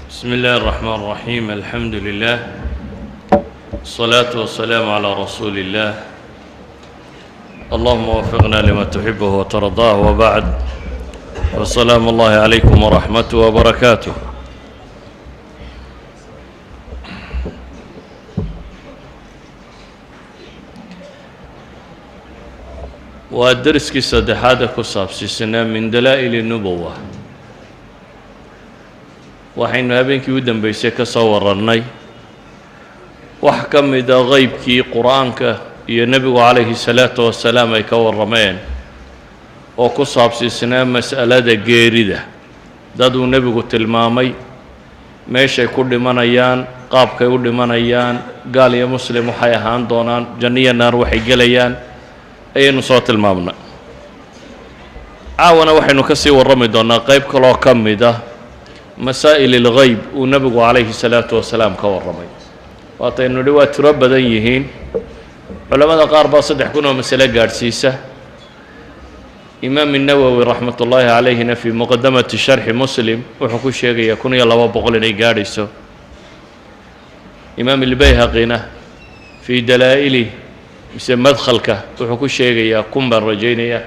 بسم الله الرحمن الرحيم، الحمد لله، الصلاة والسلام على رسول الله. اللهم وفقنا لما تحبه وترضاه، وبعد، والسلام الله عليكم ورحمته وبركاته. Waa deriskii saddexaad ee ku saabsiisanaa min dalaa'il nubuwa. Waxaynu habeenkii u dambeysay ka soo warrannay wax ka mida qeybkii qur-aanka iyo nebigu calayhi salaatu wasalaam ay ka warrameen oo ku saabsiisnaa mas'alada geerida, dad uu nebigu tilmaamay meeshay ku dhimanayaan, qaabkay u dhimanayaan, gaal iyo muslim waxay ahaan doonaan, janno iyo naar waxay gelayaan ayaynu soo tilmaamnay. Caawana waxaynu ka sii warrami doonnaa qayb kaloo ka mid ah masaa'il ilgheyb uu nebigu calayhi salaatu wasalaam ka warramay. Waataynu nidhi waa tiro badan yihiin, culammada qaar baa 3000 oo masale gaadhsiisa. Imaam الnawowi raxmat ullaahi calayhina fii muqadamati sharxi Muslim wuxuu ku sheegayaa 1200 inay gaadhayso. Imaam ilbayhaqina fii dalaa'ili mise madkhalka wuxuu ku sheegayaa 1000 baan rajaynaya.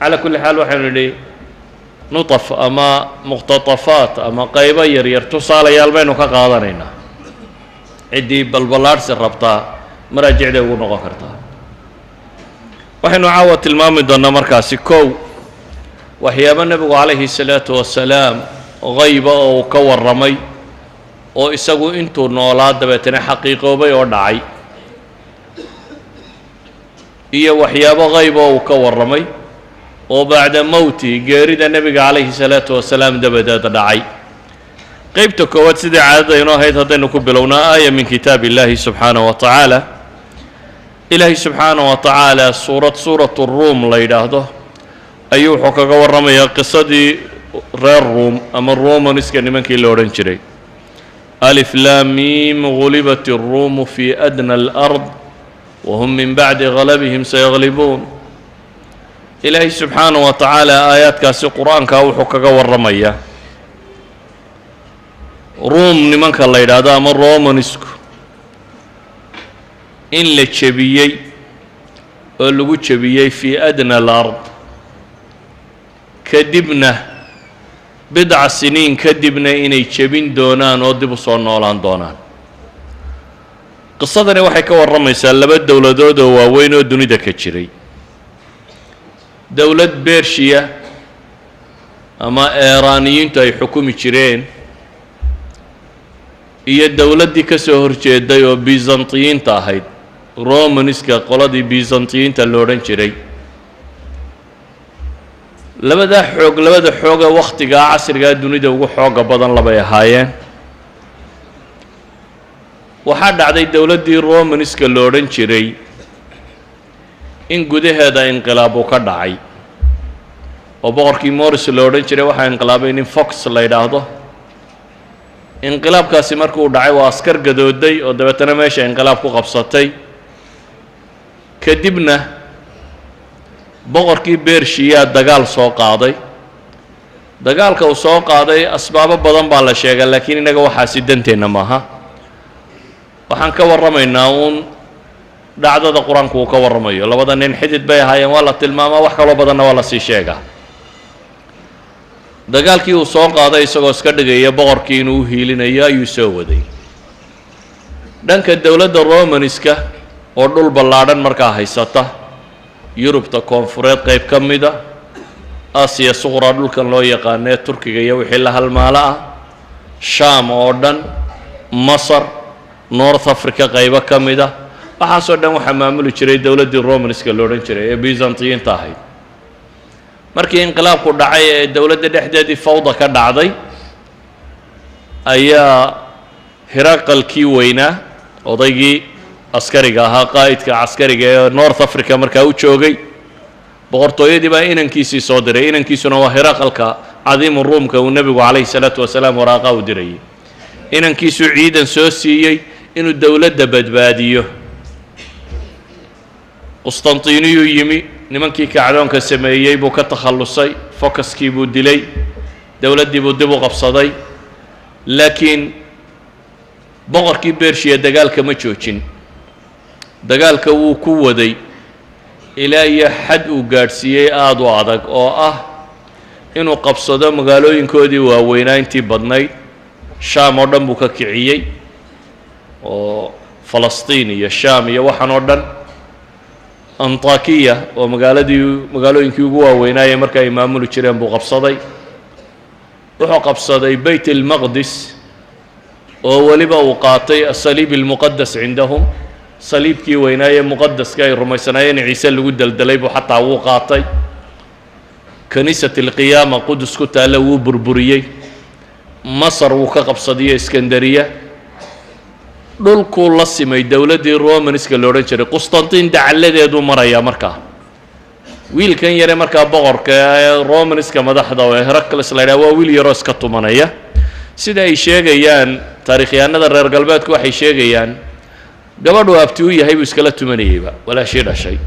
Calaa kulli xaal, waxaynu nidhi nutaf ama muqtatafaat ama qaybo yaryar, tusaalayaal baynu ka qaadanaynaa. Ciddii balballaadhsi rabtaa maraajicday ugu noqon kartaa. Waxaynu caawa tilmaami doonnaa markaasi kow waxyaabo nebigu calayhi salaatu wasalaam hayba oo uu ka warramay oo isagu intuu noolaa dabeetana xaqiiqoobay oo dhacay, iyo waxyaabo hayba oo uu ka warramay oo bacda mowti, geerida nebiga calayhi salaatu wasalaam dabadeed dhacay. Qeybta koowaad, sidii caadada inoo ahayd, haddaynu ku bilownaa aaya min kitaab illahi subxaanaه wa tacaala. Ilaahay subxaanaه wa tacaala suurad Suurat Ruum la yidhaahdo ayuu wuxuu kaga warramayaa qisadii reer Ruum ama Romaniska nimankii la odhan jiray. Alif lam mim gulibat الruumu fi adna alard wahum min bacdi galabihim sayaglibuun. Ilaahay subxaanaه wa tacaala aayaadkaasi qur-aanka wuxuu kaga warramayaa Ruum nimanka la yidhaahdo ama Romanisku in la jebiyey oo lagu jebiyey fii adna alard, kadibna bidca siniin kadibna inay jebin doonaan oo dib u soo noolaan doonaan. Qisadani waxay ka warramaysaa laba dowladood oo waaweyn oo dunida ka jiray: dowlad Bershiya ama Eeraaniyiintu ay xukumi jireen iyo dowladdii ka soo horjeeday oo Bizantiyiinta ahayd, Romaniska qoladii Bizantiyiinta lo odhan jiray. Labadaa xoog, labada xooga wakhtigaa casrigaa dunida ugu xooga badan labay ahaayeen. Waxaa dhacday dowladdii Romaniska lo odhan jiray in gudaheeda inqilaab uu ka dhacay oo boqorkii Moris lo odhan jiray waxaa inqilaabay nin Fox la yidhaahdo. Inqilaabkaasi markuu dhacay, waa askar gadooday oo dabeetana meesha inqilaab ku qabsatay. Kadibna boqorkii Bershiyaa dagaal soo qaaday. Dagaalka uu soo qaaday asbaabo badan baa la sheegaa, laakiin innaga waxaasi danteenna maaha. Waxaan ka warramaynaa uun dhacdada qur-aanku uu ka warramayo. Labada nin xidid bay ahaayeen, waa la tilmaamaa, wax kaloo badanna waa lasii sheegaa. Dagaalkii uu soo qaaday isagoo iska dhigaya boqorkii inuu u hiilinayo ayuu soo waday. Dhanka dowladda Romaniska oo dhul ballaadhan markaa haysata, Yurubta koonfureed qayb ka mida, Asiya Suqra dhulkan loo yaqaanee Turkiga iyo wixii la halmaalo ah, Shaam oo dhan, Masar, North Africa qaybo ka mida, waxaasoo dhan waxaa maamuli jiray dowladdii Romaniska lo odhan jiray ee Byzantiyiinta ahayd. Markii inqilaabku dhacay ee dowladda dhexdeedii fawda ka dhacday ayaa Hiraqalkii weynaa, odaygii askariga ahaa, qaa'idka caskariga ee North Africa markaa u joogay boqortooyadii, baa inankiisii soo diray. Inankiisuna waa Hiraqalka cadiimu Ruumka uu nebigu calayhi salaatu wasalaam waraaqa u dirayay. Inankiisuu ciidan soo siiyey inuu dowladda badbaadiyo. Qustantiniyuu yimi, nimankii kacdoonka sameeyey buu ka takhallusay, Fokaskii buu dilay, dowladdii buu dib u qabsaday. Laakiin boqorkii Bershiya dagaalka ma joojin, dagaalka wuu ku waday ilaa iyo xad uu gaadhsiiyey aada u adag, oo ah inuu qabsado magaalooyinkoodii waaweynaa intii badnayd. Shaam oo dhan buu ka kiciyey, oo Falastiin iyo Shaam iyo waxaan oo dhan. Antakiya oo magaaladii magaalooyinkii ugu waaweynaaye marka ay maamuli jireen buu qabsaday. Wuxuu qabsaday Beyt almaqdis, oo weliba uu qaatay asaliib almuqadas cindahum, saliibkii weynaaye muqadaska ay rumaysanaayeen Ciise lagu deldelay buu xataa wuu qaatay. Kaniisat alqiyaama Qudus ku taalla wuu burburiyey. Masar wuu ka qabsadiyo Iskandariya. Dhulkuu la simay dowladdii Romanska la odhan jiray. Qustantiin dacalladeeduu marayaa. Markaa wiilkan yare markaa boqorka ee Romanska madaxda oo Heracles la yidhaha waa wiil yaroo iska tumanaya. Sida ay sheegayaan taarikhyahanada reer galbeedku, waxay sheegayaan gabadhu abti u yahay buu iskala tumanayeyba, walaashii dhashay.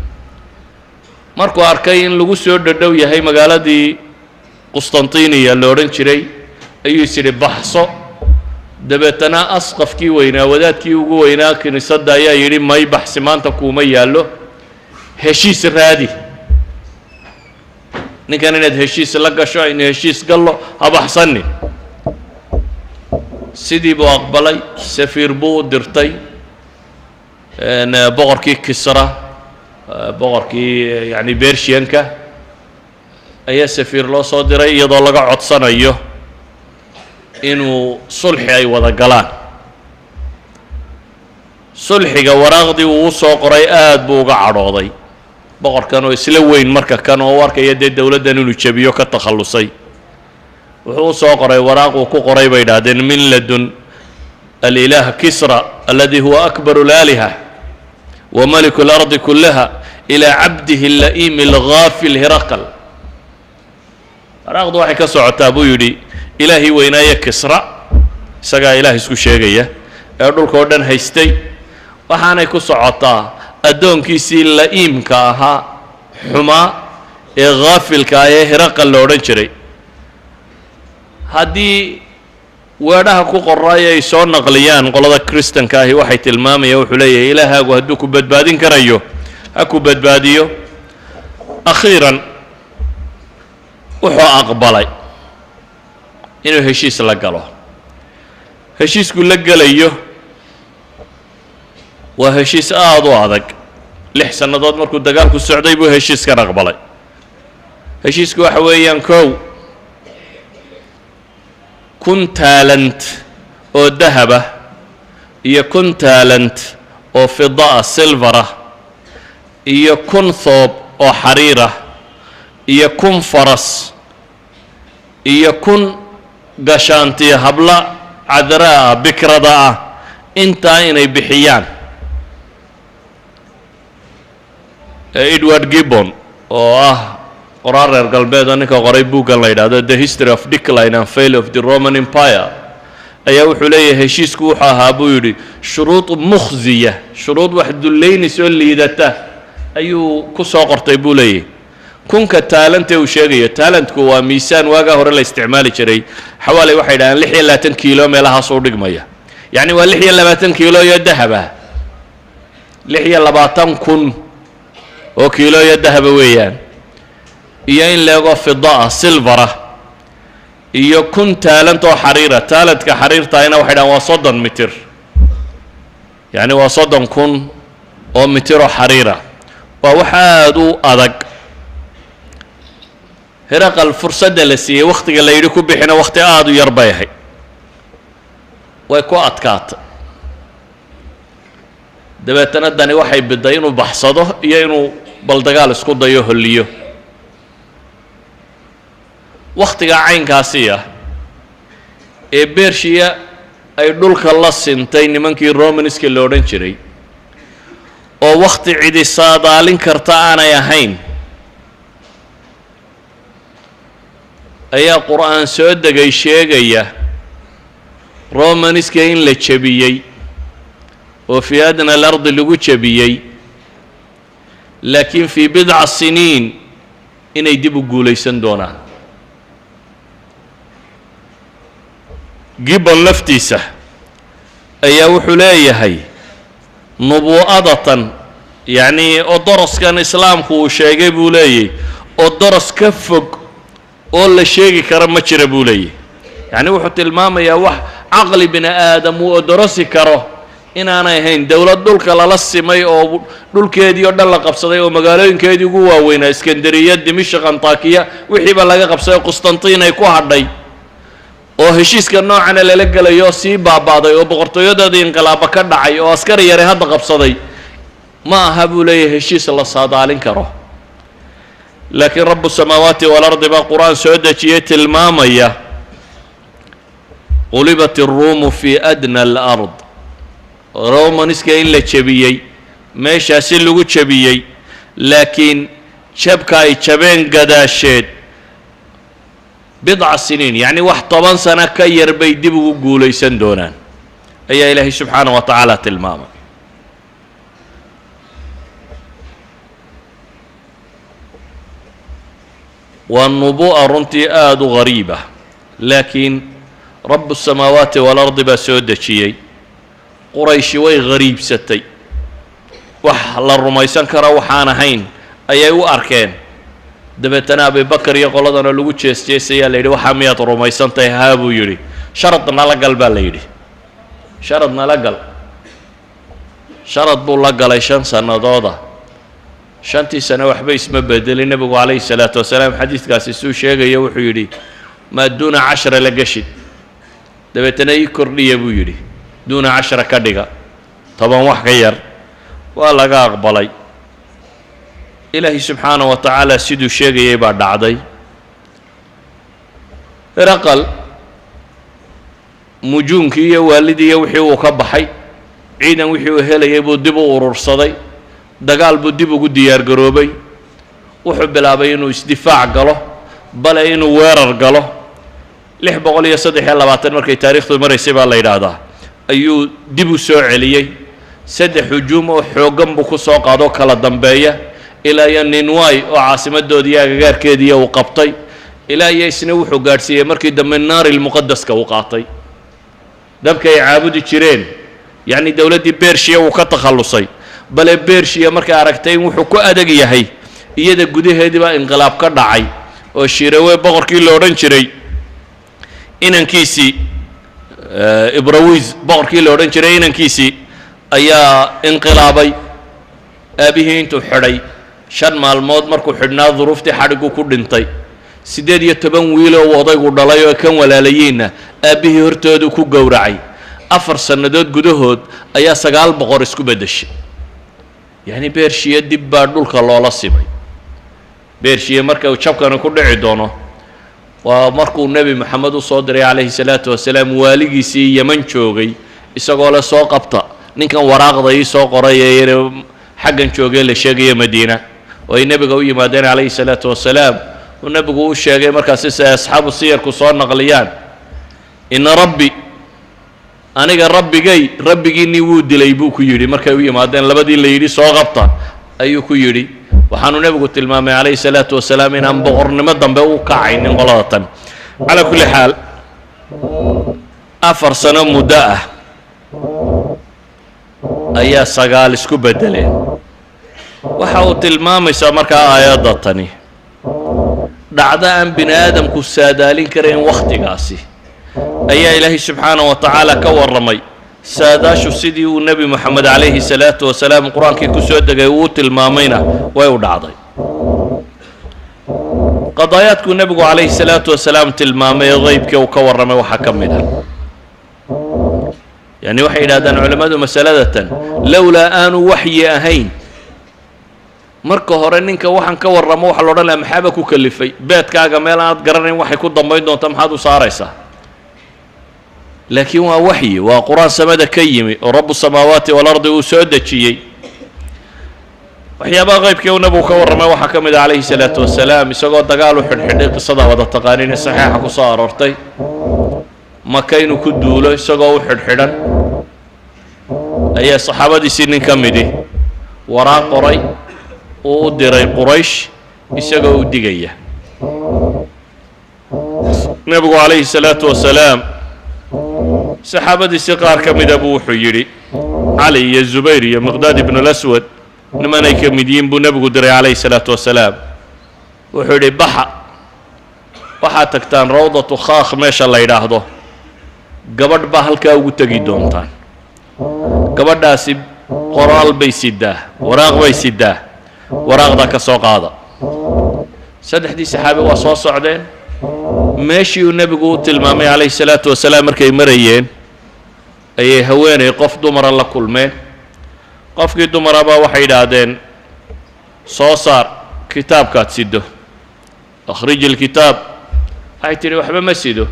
Markuu arkay in lagu soo dhadhow yahay magaaladii Qustantiniya la odhan jiray, ayuu is yidhi baxso. Dabeetana asqafkii weynaa, wadaadkii ugu weynaa kiniisadda, ayaa yidhi may, baxsi maanta kuuma yaallo, heshiis raadi ninkan inaad heshiis la gasho, aynu heshiis gallo, ha baxsanin. Sidii buu aqbalay. Safiir buu u dirtay boqorkii Kisra, boqorkii yacni Bershianka ayaa safiir loo soo diray, iyadoo laga codsanayo inuu sulxi ay wada galaan. Sulxiga waraaqdii uu u soo qoray aad buu uga cadhooday boqorkan, oo isla weyn marka kan oo u arkaya dee dowladdan inuu jebiyo ka takhallusay. Wuxuu u soo qoray waraaq uu ku qoray, bay idhaahdeen, min ladun alilah Kisra aladi huwa akbar اlaaliha wa maliku اlardi kulaha ilaa cabdihi اla'iimi algaafil Hiraqal. Waraaqdu waxay ka socotaa, buu yidhi, ilaahii weynaaye Kisra, isagaa ilaah isku sheegaya ee dhulka oo dhan haystay, waxaanay ku socotaa addoonkiisii la'iimka ahaa, xumaa ee ghaafilka ah ee Hiraqal la odhan jiray. Haddii weedhaha ku qoraay ay soo naqliyaan qolada Kristanka ahi, waxay tilmaamayaan, wuxuu leeyahay, ilaahaagu hadduu ku badbaadin karayo ha ku badbaadiyo. Akhiiran wuxuu aqbalay inuu heshiis la galo. Heshiisku la gelayo waa heshiis aada u adag. 6 sannadood markuu dagaalku socday buu heshiiskan aqbalay. Heshiisku waxa weeyaan, kow, 1000 taalant oo dahaba iyo 1000 taalant oo fida ah, silver ah, iyo 1000 thoob oo xariir ah, iyo 1000 faras, iyo 1000 gashaantiyo habla cadraa ah, bikrada ah, intaa inay bixiyaan. Edward Gibbon oo ah qoraal reer galbeed oo ninka qoray buuggan la yidhaahdo The History of Decline and Fail of the Roman Empire ayaa wuxuu leeyahay, heshiisku wuxuu ahaa, buu yidhi, shuruud mukhziya, shuruud wax dullaynaysa oo liidata ayuu ku soo qortay, buu leeyahay. 1000-ka taalanta uu sheegayo, taalantku waa miisaan waagaa hore la isticmaali jiray, xawaaley waxay yidhahdeen 26 kiilo meelahaas u dhigmaya, yacni waa 26 kiilo iyo dahaba, 26,000 oo kiilo iyo dahaba weeyaan, iyo in leego fida ah, silver ah, iyo 1000 taalant oo xariira. Taalantka xariirtaahina waxay dhahaan waa 30 mitir, yacni waa 30,000 oo mitir oo xariira. Waa wax aada u adag. Hiraqal fursadda la siiyey, wakhtiga la yidhi ku bixina wakhti aada u yar bay ahayd, way ku adkaatay. Dabeetana dani waxay biday inuu baxsado iyo inuu bal dagaal isku dayo holliyo. Wakhtiga caynkaasi ah ee Bershiya ay dhulka la sintay nimankii Romanska la odhan jiray, oo wakhti cidi saadaalin karta aanay ahayn, ayaa Qur'aan soo degay sheegaya Romanska in la jebiyey oo fii adna alardi lagu jebiyey, laakiin fii bidca siniin inay dib u guulaysan doonaan. Gibbon laftiisa ayaa wuxuu leeyahay nubuu'adatan, yacnii odoroskan islaamku uu sheegay buu leeyahy, odoros ka fog oo la sheegi kara ma jira buu leeyahy. Yacni wuxuu tilmaamayaa wax caqli bini aadam uu odorosi karo inaanay ahayn. Dowlad dhulka lala simay oo dhulkeedii oo dhan la qabsaday oo magaalooyinkeedii ugu waaweynaa, Iskandariya, Dimishaq, Antakiya, wixiiba laga qabsaday, Qustantiin ay ku hadhay, oo heshiiska noocana lala gelayo, sii baaba'day oo boqortooyadoodii inqilaaba ka dhacay oo askari yare hadda qabsaday, ma aha buu leeyahay heshiis la saadaalin karo. Laakiin rabu samaawaati waalardi baa qur-aan soo dejiyey tilmaamaya qulibat الruumu fi adna alard, Romaniska in la jebiyey, meeshaasi lagu jebiyey, laakiin jabka ay jabeen gadaasheed bidca siniin, yacni wax 10 sano ka yar bay dib ugu guulaysan doonaan, ayaa Ilaahay subxaanaه wa tacaala tilmaamay. Waa nubu'a runtii aada u gariib ah, laakiin rabu الsamaawaati waalardi baa soo dejiyey. Qurayshi way gariibsatay, wax la rumaysan karo waxaan ahayn ayay u arkeen. Dabeetana Abibakar iyo qoladana lagu jees jeesayaa, la yidhi: "Waxaa miyaad rumaysan tahay?" "Haa," buu yidhi. "Sharad nala gal," baa la yidhi, "sharad nala gal." Sharad buu la galay 5 sannadooda. 5-tii sano waxba isma bedelin. Nebigu calayhi salaatu wasalaam xadiidkaasi suu sheegaya wuxuu yidhi: "Maa duuna cashra la geshid." Dabeetana "Ii kordhiya," buu yidhi, "duuna cashra ka dhiga, 10 wax ka yar." Waa laga aqbalay. Ilaahay subxaana wa tacaala siduu sheegayay baa dhacday. Heraqal mujuunkii iyo waalidii iyo wixii uu ka baxay, ciidan wixii uu helayay buu dib u urursaday, dagaal buu dib ugu diyaar garoobay. Wuxuu bilaabay inuu isdifaac galo, bale inuu weerar galo. 623 markay taariikhdu maraysay baa la yidhaahdaa ayuu dib u soo celiyey. Saddex hujuum oo xooggan buu ku soo qaadoo kala dambeeya, ilaa iyo Ninway oo caasimadoodiiyo agagaarkeediiya uu qabtay, ilaa iyo isna wuxuu gaadhsiiyey markii dambe naaril muqadaska uu qaatay, dabka ay caabudi jireen. Yacni dowladdii Bershiya wuu ka takhallusay, bale Bershiya markay aragtay in wuxuu ku adag yahay, iyada gudaheedii baa inqilaab ka dhacay oo Shirawe boqorkii la odhan jiray inankiisii, Ibrawiz boqorkii la odhan jiray inankiisii ayaa inqilaabay. Aabihii intuu xidhay, 5 maalmood markuu xidhnaa, duruuftii xadhiggu ku dhintay. 18 wiiloo uu odaygu dhalay oo kan walaalayiinna aabbihii hortoodu ku gowracay. 4 sannadood gudahood ayaa 9 boqor isku beddeshay. Yacni Bershiya dib baa dhulka loola simay. Bershiya marka uu jabkani ku dhici doono waa markuu Nebi Moxamed u soo diray calayhi salaatu wasalaam waaligiisii Yeman joogay, isagoo le: "Soo qabta ninkan waraaqda ii soo qoray ee xaggan joogay la sheegaya Madiina." Oo ay nebiga u yimaadeen calayhi salaatu wasalaam, uu nebigu u sheegay markaasi si ay asxaabu siyarku soo naqliyaan: "Ina rabbi, aniga rabbigay, rabbigiinnii wuu dilay," buu ku yidhi. Markay u yimaadeen labadii la yidhi "Soo qabta," ayuu ku yidhi. Waxaanu nebigu tilmaamay calayhi salaatu wasalaam inaan boqornimo dambe u kacaynin qolada tan. Calaa kulli xaal, 4 sano muddo ah ayaa 9 isku beddeleen. Waxa uu tilmaamaysaa markaa aayadda tani dhacdo aan bini aadamku saadaalin karayn wakhtigaasi ayaa Ilaahay subxaanaه wa tacaala ka warramay. Saadaashu sidii uu Nebi Moxamed calayhi salaatu wasalaam qur-aankii ku soo degay uu tilmaamayna way u dhacday. Qadaayaadkuu nebigu calayhi salaatu wasalaam tilmaamay ee qeybkii uu ka warramay waxaa ka mid ah, yani waxay yidhahdaan culimmadu, masaladatan lowlaa aanu waxyi ahayn marka hore ninka waxaan ka warramo waxa la odhan lahaa: "Maxaaba ku kalifay beedkaaga meel aanad garanayn waxay ku dambayn doonta? Maxaad u saaraysaa?" Laakiin waa waxyi, waa qur-aan samada ka yimi oo rabu samaawaati waalardi uu soo dejiyey. Waxyaabaha qaybkii uu nabigu ka warramay waxaa ka mid ah calayhi salaatu wasalaam isagoo dagaal u xidhxidhay, qisada wada taqaaniin ee saxiixa ku soo aroortay, Maka inuu ku duulo isagoo u xidhxidhan ayaa saxaabadiisii nin ka midi waraaq qoray uu u diray Quraysh isagoo u digaya. Nebigu calayhi salaatu wasalaam Saxaabadiisi qaar ka mida buu wuxuu yidhi, Cali iyo Zubayr iyo Miqdaad ibnulaswad nimanay ka mid yihiin buu nebigu diray calayhi salaatu wasalaam. Wuxuu yidhi, baxa, waxaad tagtaan Rawdatu Khaakh meesha la yidhaahdo, gabadh baa halkaa ugu tegi doontaan, gabadhaasi qoraal bay sidaa, waraaq bay sidaa, waraaqdaa ka soo qaada. Saddexdii saxaabi waa soo socdeen. Meeshii uu nebigu u tilmaamay calayhi salaatu wasalaam markay marayeen ayay haweenay, qof dumara, la kulmeen. Qofkii dumarabaa waxay yidhaahdeen, soo saar kitaabkaad sido, akhriji ilkitaab. Waxay tidhi, waxba ma sido.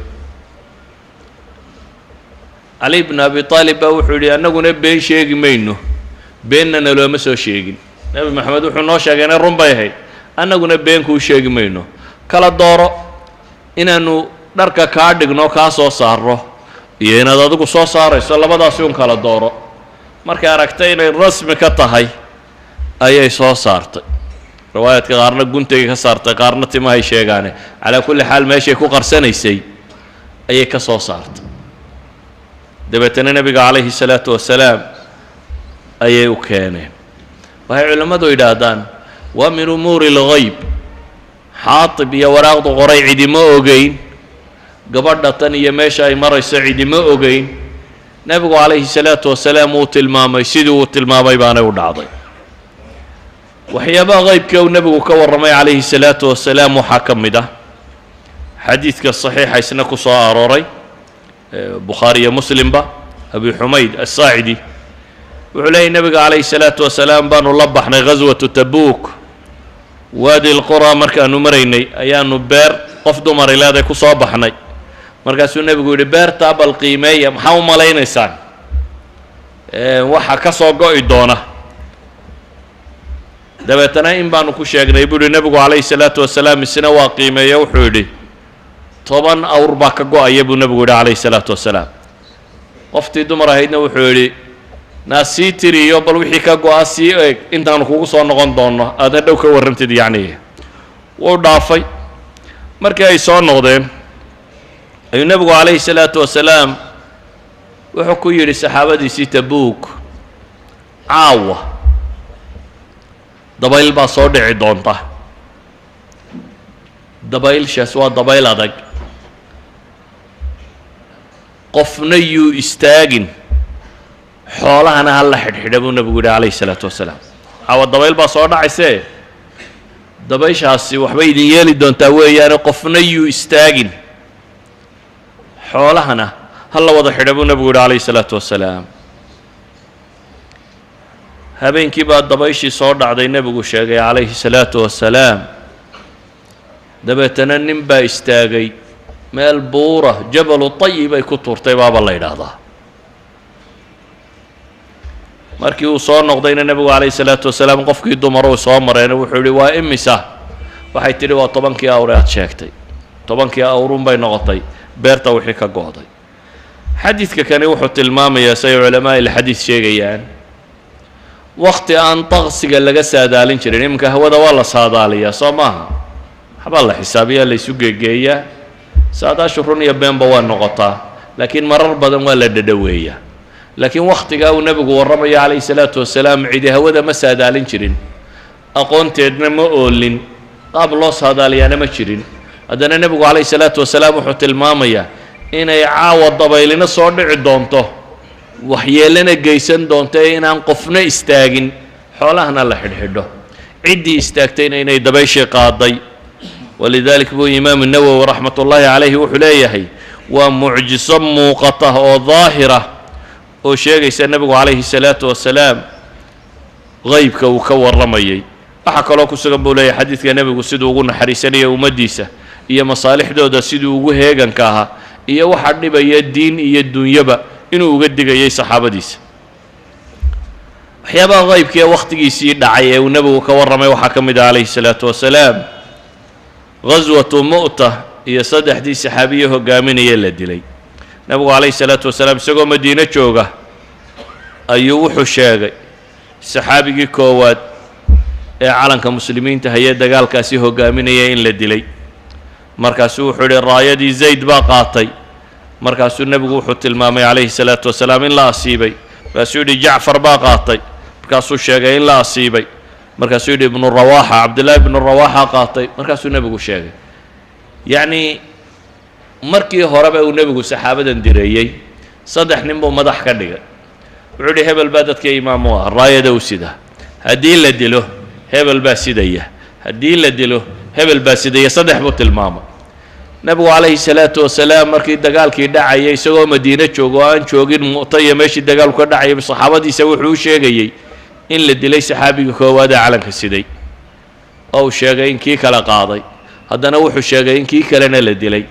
Cali bnu Abi Aalib baa wuxuu yidhi, annaguna been sheegi mayno, beenna nalooma soo sheegin. Nebi Maxamed wuxuu noo sheegayna run bay ahayd, annaguna been kuu sheegi mayno. Kala dooro inaannu dharka kaa dhigno, kaa soo saarno, iyo inaad adigu soo saarayso, labadaasi un kala dooro. Markay aragtay inay rasmi ka tahay ayay soo saartay. Riwaayaadka qaarna guntayga ka saartay, qaarna timahay sheegaane. Calaa kulli xaal, meeshay ku qarsanaysay ayay ka soo saartay. Dabeetana nebiga calayhi salaatu wasalaam ayay u keeneen. Waxay culimmadu yidhaahdaan waa min umuuri alghayb. Xaatib iyo waraaqdu qoray cidima ogeyn, gabadha tan iyo meesha ay marayso cidima ogeyn. Nebigu calayhi salaatu wasalaam uu tilmaamay, sidii uu tilmaamay baanay u dhacday. Waxyaabaha haybka uu nebigu ka warramay calayhi salaatu wasalaam waxaa ka mid ah xadiidka saxiixa isna ku soo arooray Bukhaari iyo Muslimba. Abi Xumayd Asaacidi wuxuu leeyay, nebiga calayhi salaatu wasalaam baanu la baxnay ghaswatu Tabuuk. Waadi Lqura markaanu maraynay ayaanu beer qof dumari leeday ku soo baxnay. Markaasuu nebigu yidhi, beertaa bal qiimeeya, maxaa u malaynaysaan waxa ka soo go'i doona? Dabeetana in baanu ku sheegnay, buu yihi. Nebigu calayhi salaatu wasalaam isna waa qiimeeye. Wuxuu yidhi, 10 awr baa ka go'aya, buu nebigu yidhi calayhi salaatu wasalaam. Qoftii dumar ahaydna wuxuu yidhi, naa sii tiriyo bal wixii ka go'a sii eeg, intaanu kugu soo noqon doonno aada hadhow ka warrantid. Yacni wuu dhaafay. Markii ay soo noqdeen ayuu nebigu calayhi salaatu wasalaam wuxuu ku yidhi saxaabadiisii Tabuuk, caawa dabayl baa soo dhici doonta, dabaylshaas waa dabayl adag, qofna yuu istaagin, xoolahana ha la xidhxidha, buu nebigu yidhi calayhi salaatu wasalaam. Caawa dabayl baa soo dhacaysee, dabayshaasi waxbay idin yeeli doontaa weeyaane, qofna yuu istaagin, xoolahana ha la wada xidha, buu nebigu yidhi calayhi salaatu wasalaam. Habeenkii baa dabayshii soo dhacday nebigu sheegay calayhi salaatu wasalaam. Dabeetana nin baa istaagay meel buura, Jabalu Tayib ay ku tuurtay baaba la yidhaahdaa. Markii uu soo noqdayna nebigu calayhi salaatu wasalaam qofkii dumar uu soo mareena wuxuu yidhi, waa imisa? Waxay tidhi, waa 10kii awr aad sheegtay. 10kii awrun bay noqotay beerta wixii ka go'day. Xadiidka kani wuxuu tilmaamayaa, say culamaa ilxadiid sheegayaan, wakti aan taqsiga laga saadaalin jirin. Iminka hawada waa la saadaaliyaa, soo maaha? Waxbaa la xisaabiyaa, la isu geegeeyaa, saadaashu run iyo beenba waa noqotaa, laakiin marar badan waa la dhadhoweeyaa. Laakiin wakhtigaa uu nebigu warramayo calayhi salaatu wasalaam cidi hawada ma saadaalin jirin, aqoonteedna ma oolin, qaab loo saadaaliyaana ma jirin. Haddana nebigu calayhi salaatu wasalaam wuxuu tilmaamayaa inay caawa dabaylina soo dhici doonto, waxyeelana geysan doonto, ee inaan qofna istaagin, xoolahana la xidhxidho, ciddii istaagtayna inay dabayshii qaaday. Walidalik buu Imaamu Nawowi raxmat ullaahi calayhi wuxuu leeyahay, waa mucjiso muuqata oo daahira oo sheegaysa nebigu calayhi salaatu wasalaam haybka uu ka warramayay. Waxaa kaloo ku sugan, buu leeyahay xadiidka, nebigu siduu ugu naxariisanaya ummaddiisa iyo masaalixdooda, siduu ugu heeganka ahaa, iyo waxaa dhibaya diin iyo dunyaba inuu uga digayay saxaabadiisa. Waxyaabaha haybka ee wakhtigiisii dhacay ee uu nebigu ka warramay waxaa ka mid ah calayhi salaatu wasalaam ghaswatu Mu'ta iyo saddexdii saxaabiye hogaaminaya la dilay. Nebigu calayhi salaatu wasalaam isagoo Madiino jooga ayuu wuxuu sheegay saxaabigii koowaad ee calanka muslimiinta hayee dagaalkaasi hogaaminaya in la dilay. Markaasuu wuxuu yidhi, raayadii Zayd baa qaatay, Markaasuu nebigu wuxuu tilmaamay calayhi salaatu wasalaam in la asiibay. Markaasuu yidhi Jacfar baa qaatay. Markaasuu sheegay in la asiibay. Markaasuu yidhi Ibnu Rawaaxa, Cabdillaahi ibnu Rawaaxa qaatay. Markaasuu nebigu sheegay, yacnii markii horeba uu nebigu saxaabadan direeyey, 3 nin buu madax ka dhigay. Wuxuu yidhi hebel baa dadka imaam u ah, raayada u sida. Haddii la dilo hebel baa sidaya, haddii la dilo hebel baa sidaya. 3 buu tilmaamay nebigu calayhi salaatu wasalaam. Markii dagaalkii dhacayay, isagoo Madiine joogo oo aan joogin Mu'ta iyo meeshii dagaalku ka dhacayay, saxaabadiisa wuxuu u sheegayey in la dilay saxaabiga koowaad ee calanka siday, oo uu sheegay in kii kale qaaday. Haddana wuxuu sheegay in kii kalena la dilay.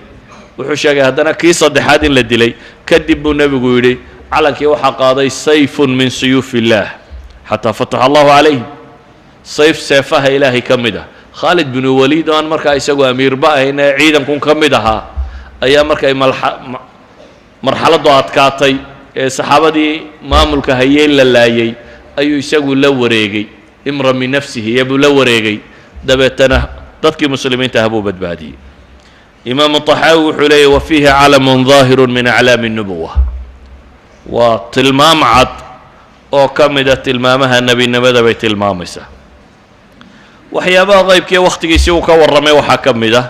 Wuxuu sheegay haddana kii saddexaad in la dilay. Kadib buu nebigu yidhi calankii waxaa qaaday sayfun min suyuuf illaah xataa fataxa Allahu calayhim, sayf seefaha Ilaahay ka mid ah. Khaalid binu Waliid, oo aan markaa isagu amiirba ahayn ee ciidankun ka mid ahaa, ayaa markay marxaladdu adkaatay ee saxaabadii maamulka hayey la laayay ayuu isagu la wareegay, imra min nafsihi iyabuu la wareegay. Dabeetana dadkii muslimiinta ah buu badbaadiyey. Imaamu Taxaawi wuxuu leeyay wa fiihi calamun daahiru min aclaami الnubuwa, waa tilmaam cad oo ka mida tilmaamaha nebinimada bay tilmaamaysaa. Waxyaabaha qaybkii wakhtigiisii uu ka warramay waxaa ka mid ah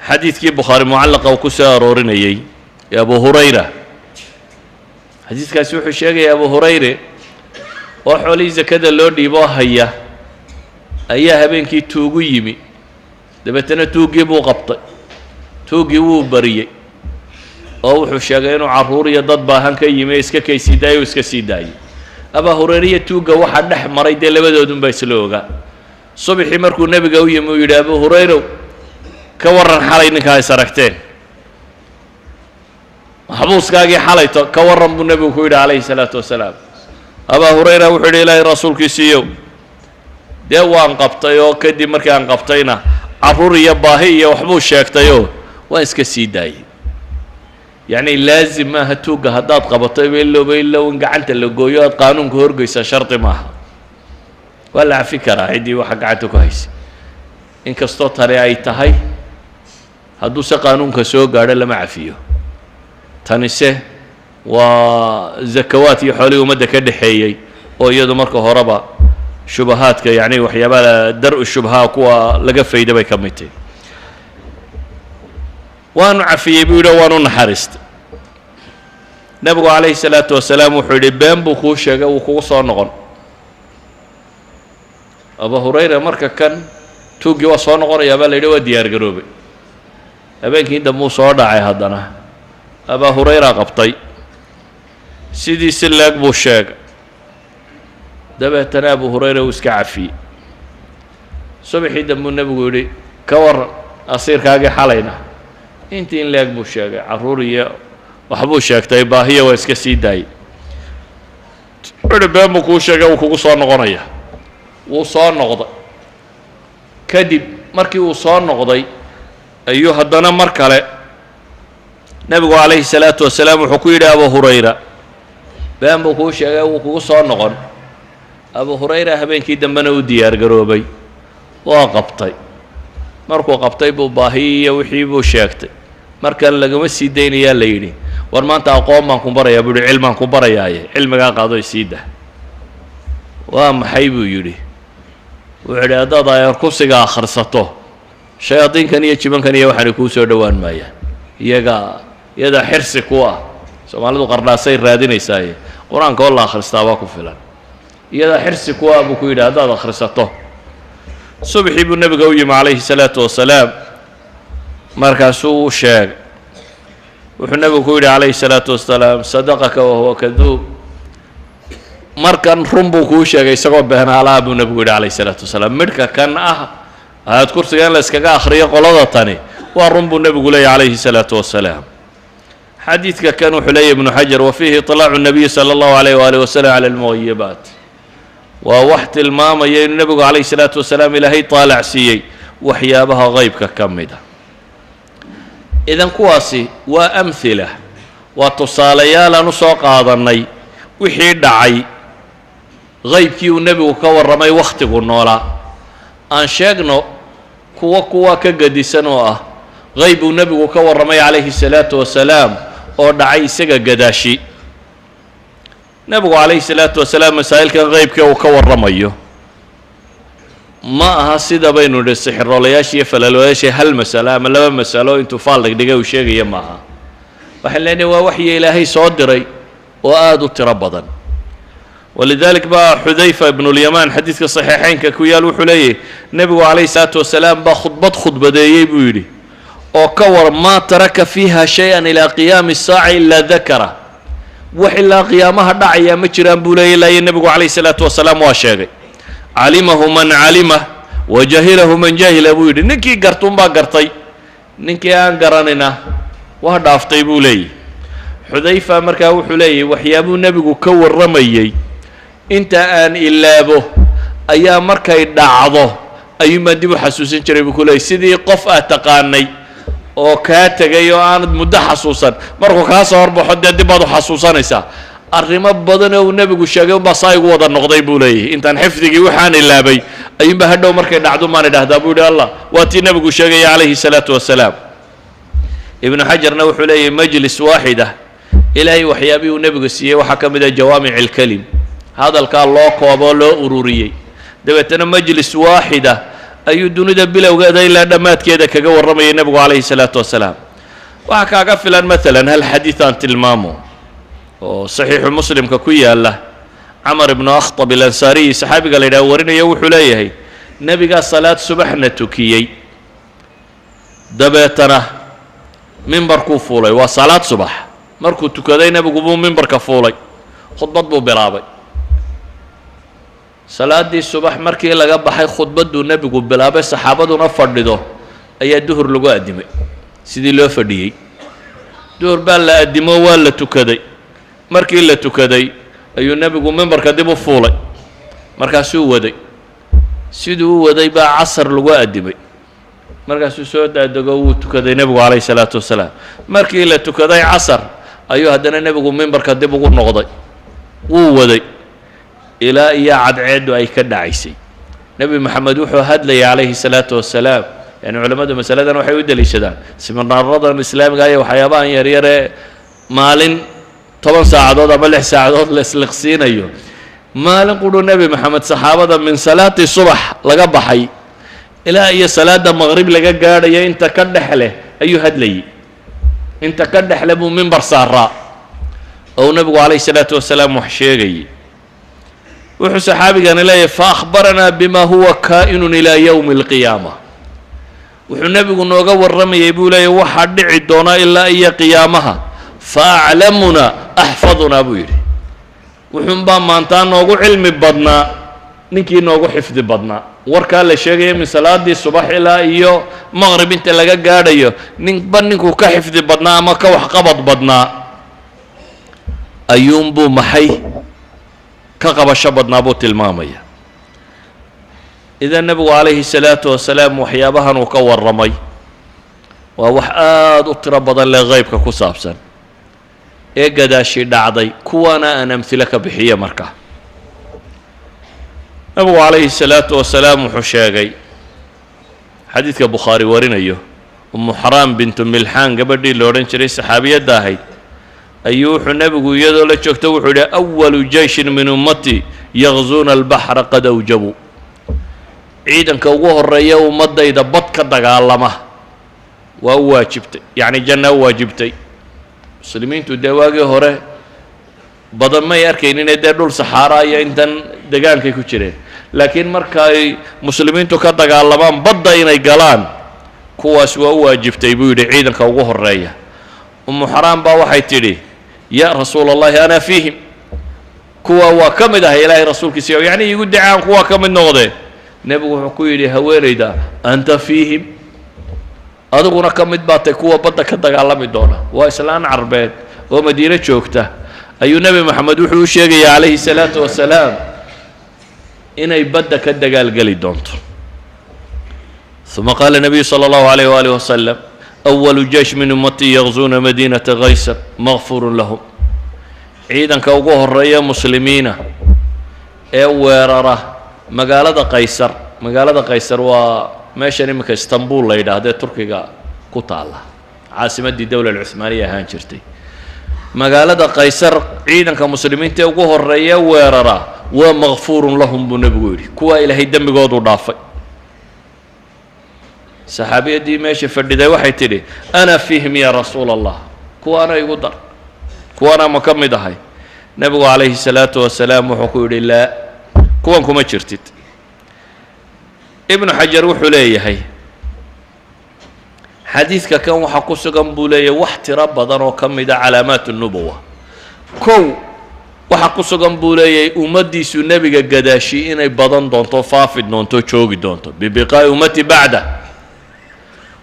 xadiidkii Bukhaari mucallaqa uu ku soo aroorinayey ee Abu Hurayra. Xadiidkaasi wuxuu sheegaya Abu Hurayre oo xoolihii sakada loo dhiiboo haya ayaa habeenkii tuugu yimi. Dabeetana tuuggii buu qabtay, tuuggii wuu bariyey oo wuxuu sheegay inuu carruur iyo dad baahan ka yimi ee iska kay sii daayay oo iska sii daayay. Abaa Hurayriya tuugga waxaa dhex maray dee labadoodunbaa isla ogaa. Subaxii markuu nebiga u yimi uu yidhi Abu Hurayrow, ka warran xalay ninkaa is aragteen, maxbuuskaagii xalayto ka warran, buu nebigu ku yidhi calayhi salaatu wasalaam. Abaa Hurayra wuxuu yidhi Ilaahay rasuulkiisiiyow, dee waan qabtay oo kadib markii aan qabtayna carruur iyo baahi iyo waxbuu sheegtayoo waan iska sii daayey. Yacni laazim maaha tuugga haddaad qabato ilowba ilow in gacanta la gooyo aad qaanuunka horgeysaa, shardi maaha. Waa la cafi karaa ciddii waxa gacanta ku haysay, inkastoo tani ay tahay hadduuse qaanuunka soo gaadho lama cafiyo. Tanise waa zakawaat iyo xoolihii ummadda ka dhexeeyey oo iyadu marka horeba shubahaadka, yacni waxyaabaha dar-u shubhaa kuwa laga fayda bay ka mid tahi. Waanu cafiyey buu yidhi o waanu naxariistay. Nebigu calayhi salaatu wasalaam wuxuu yidhi been buu kuu sheegay, wuu kugu soo noqon. Abu Hurayra marka kan tuuggii waa soo noqonayaa baa la yidhi, waa diyaar garoobay. Habeenkii dambuu soo dhacay, haddana Abaa Hurayra qabtay, sidii si leeg buu sheegay. Dabeetana Abu Hurayra uu iska cafiyey. Subaxii dambuu nebigu yidhi ka warran asiirkaagii xalayna, intii in leeg buu sheegay, carruur iyo waxbuu sheegtay, baahiya, waa iska sii daayey. Wuxuu yidhi been buu kuu sheegay, wuu kugu soo noqonaya. Wuu soo noqday. Kadib markii uu soo noqday ayuu haddana mar kale nebigu calayhi salaatu wasalaam wuxuu ku yidhi Abu Hurayra been buu kuu sheegay, wuu kugu soo noqon. Abu Hurayra habeenkii dambena u diyaar garoobay, waa qabtay. Markuu qabtay buu baahi iyo wixii buu sheegtay. Markan lagama sii daynayaa la yidhi. War maanta aqoon baan ku barayaa buu yihi, cilmaan ku barayaaye, cilmigaa qaado sii dah. Waa maxay, buu yidhi. Wuxuu yidhi haddaad ayar kursiga akhrisato shayaadiinkan iyo jibankan iyo waxaanay kuu soo dhowaan maayaan, iyaga iyadaa xirsi ku ah. Soomaalidu qardhaasay raadinaysaaye, qur-aanka oo la akhristaa waa ku filan. Iyadaa xirsi ku ah, buu ku yidhi, haddaad akhrisato. Subaxii buu nebiga u yimi calayhi salaatu wasalaam, markaasuu u sheegay. Wuxuu nebigu ku yidhi calayhi salaatu wasalaam sadaqaka wahuwa kaduub, markan run buu kuu sheegay isagoo beenaalaha, buu nebigu yidhi calayhi salaatu wasalaam. Midhka kan ah aad kursiga in la iskaga akhriyo qolada tani waa run, buu nebigu leeyahy calayhi salaatu wasalaam. Xadiidka kan wuxuu leeyahy Ibnu Xajar wa fiihi iطlaacu الnabiyi salى اllahu alayh waalih wasalam cala almugayibaat, waa wax tilmaamaya inuu nebigu calayhi salaatu wasalaam Ilaahay taalac siiyey waxyaabaha qeybka ka mid a. Idan kuwaasi waa amhila, waa tusaalayaal aan u soo qaadannay wixii dhacay, qaybkii uu nebigu ka warramay wakhtigu noolaa. Aan sheegno kuwa ka gadisan oo ah qayb uu nebigu ka warramay calayhi salaatu wasalaam Oo dhacay isaga gadaashi. Nebigu calayhi salaatu wasalaam masaa'ilkan qeybkee uu ka warramayo ma aha sida baynu nidhi sixiroolayaasha iyo falalooyaasha, hal masalo ama laba masalo intuu faal dhigdhigay uu sheegaya maaha. Waxaan leenahay waa waxyi Ilaahay soo diray oo aada u tiro badan. Walidalik baa Xudayfa ibnulyamaan xadiidka saxiixeynka ku yaal wuxuu leeyahy, nebigu calayhi salaatu wasalaam baa khudbad khudbadeeyey buu yidhi oo ka war maa taraka fiiha shay-an ilaa qiyaami الsaaca ilaa dakara. Wax ilaa qiyaamaha dhacayaa ma jiraan buu leeyay, ilaa iyo nebigu calayhi salaatu wasalaam waa sheegay. Calimahu man calima wa jahilahu man jahila buu yidhi. Ninkii gartuunbaa gartay, ninkii aan garanina waa dhaaftay buu leeyahy Xudayfa. Markaa wuxuu leeyahy, waxyaabuu nebigu ka warramayey inta aan ilaabo ayaa markay dhacdo ayuunbaan dib u xasuusan jiray buu ku leeyay. Sidii qof aad taqaanay oo kaa tegay oo aanad muddo xasuusan, markuu kaa soo horbaxo dee dib baad u xasuusanaysaa. Arrimo badan oo uu nebigu sheegay unbaa saa igu wada noqday buu leeyahy. Intaan xifdigii waxaan ilaabay ayuunbaa hadhow markay dhacdo maan idhahdaa buu yidhi, "Allah, waa tii nebigu sheegaya calayhi salaatu wasalaam." Ibnu Xajarna wuxuu leeyahy, majlis waaxida Ilaahay waxyaabihii uu nebigu siiyey waxaa ka mid ah jawaamic alkelim, hadalkaa loo kooboo loo ururiyey. Dabeetana majlis waaxida ayuu dunida bilowgeeda ilaa dhammaadkeeda kaga warramayay nebigu calayhi salaatu wasalaam. Waxaa kaaga filan maalan hal xadiid aan tilmaamo oo Saxiixu Muslimka ku yaala. Camar ibnu Akhtab Alansaariyi saxaabiga la yidhaha warinaya, wuxuu leeyahay, nebigaa salaad subaxna tukiyey, dabeetana mimbarkuu fuulay. Waa salaad subax markuu tukaday nebigu buu mimbarka fuulay, khudbad buu bilaabay. Salaaddii subax markii laga baxay, khudbadduu nebigu bilaabay, saxaabaduna fadhido, ayaa duhur lagu addimay. Sidii loo fadhiyey duhur baa la addimo, waa la tukaday. Markii la tukaday ayuu nebigu mimbarka dib u fuulay, markaasuu waday. Siduu u waday baa casar lagu addimay, markaasuu soo daadego, wuu tukaday nebigu calayhi salaatu wasalaam. Markii la tukaday casar ayuu haddana nebigu mimbarka dib ugu noqday, wuu waday ilaa iyo cadceeddu ay ka dhacaysay. Nebi Moxamed wuxuu hadlayay calayhi salaatu wasalaam. Yani culimmadu masaladan waxay u deliishadaan siminaaradan islaamiga iyo waxyaabahan yaryaree maalin 10 saacadood ama 6 saacadood la isliqsiinayo. Maalin qudhuu Nebi Moxamed saxaabada min salaati subax laga baxay ilaa iyo salaada maqrib laga gaadhayo inta ka dhex leh ayuu hadlayey, inta ka dhexle buu mimbar saaraa oo nebigu calayhi salaatu wasalaam wax sheegayay. Wuxuu saxaabigani leeyahy, fa akhbaranaa bima huwa kaa'inun ilaa yowmi alqiyaama. Wuxuu nebigu nooga warramayay buu leeyahy waxaa dhici doona ilaa iyo qiyaamaha. Fa aclamuna axfadunaa buu yidhi, wuxuunbaa maantaa noogu cilmi badnaa ninkii noogu xifdi badnaa. Warkaa la sheegaya min salaadii subax ilaa iyo maqrib inta laga gaadhayo, ninba ninkuu ka xifdi badnaa ama ka waxqabad badnaa ayuunbuu maxay ka qabasho badnaa buu tilmaamaya. Idan nebigu calayhi salaatu wasalaam waxyaabahan uu ka warramay waa wax aada u tiro badan leh qeybka ku saabsan ee gadaashi dhacday, kuwaana aan amhilo ka bixiya. Marka nebigu calayhi salaatu wasalaam wuxuu sheegay xadiidka Bukhaari warinayo, Umu Xaraam bintu Milxaan gabadhii la odhan jiray, saxaabiyadda ahayd, ayuu wuxuu nebigu iyadoo la joogto wuxuu yidhi, awalu jeyshin min ummati yaqzuuna albaxra qad awjabuu. Ciidanka ugu horeeya ummaddayda bad ka dagaalama waa u waajibtay, yacni janna u waajibtay. Muslimiintu dee waagii hore badan may arkayninee dee dhul saxaara iyo intan degaankay ku jireen, laakiin marka ay muslimiintu ka dagaalamaan badda inay galaan, kuwaas waa u waajibtay buu yidhi ciidanka ugu horeeya. Umu Xaraam baa waxay tidhi, ya rasuula Allahi, ana fiihim, kuwa waa ka mid ahay, Ilaahay rasuulkiisa, yacni iigu dacaan kuwaa ka mid noqdee. Nebigu wuxuu ku yidhi haweenayda, anta fiihim, adiguna ka mid baa tay kuwa badda ka dagaalami doona. Waa islaan Carbeed oo Madiine joogta ayuu Nebi Moxamed wuxuu u sheegaya calayhi salaatu wasalaam inay badda ka dagaalgeli doonto. Uma qaala nabiyu sala allahu alayh waalih wasalam, awalu jeysh min ummatii yaqzuuna madiinata kaysar makfurun lahum. Ciidanka ugu horeeya muslimiina ee weerara magaalada Qaysar. Magaalada Qaysar waa meeshan iminka Istanbul la yidhaahdo ee Turkiga ku taalla, caasimaddii dowla alcuhmaaniya ahaan jirtay. Magaalada Qaysar ciidanka muslimiinta ee ugu horeeya weerara waa makfuurun lahum, buu nebigu yidhi, kuwaa Ilaahay dembigoodu dhaafay. Saxaabiyaddii meesha fadhiday waxay tidhi: "Ana fiihim ya rasuula Allah, kuwaana igu dar, kuwaana ma ka mid ahay?" Nebigu calayhi salaatu wasalaam wuxuu ku yidhi: "Laa, kuwan kuma jirtid." Ibnu Xajar wuxuu leeyahay xadiidka kan waxaa ku sugan, buu leeyahay, wax tiro badan oo ka mida calaamaat nubuwa. Kow, waxaa ku sugan, buu leeyahay, ummaddiisu nebiga gadaashi inay badan doonto, faafi doonto, joogi doonto, bibiqaa'i ummati bacda.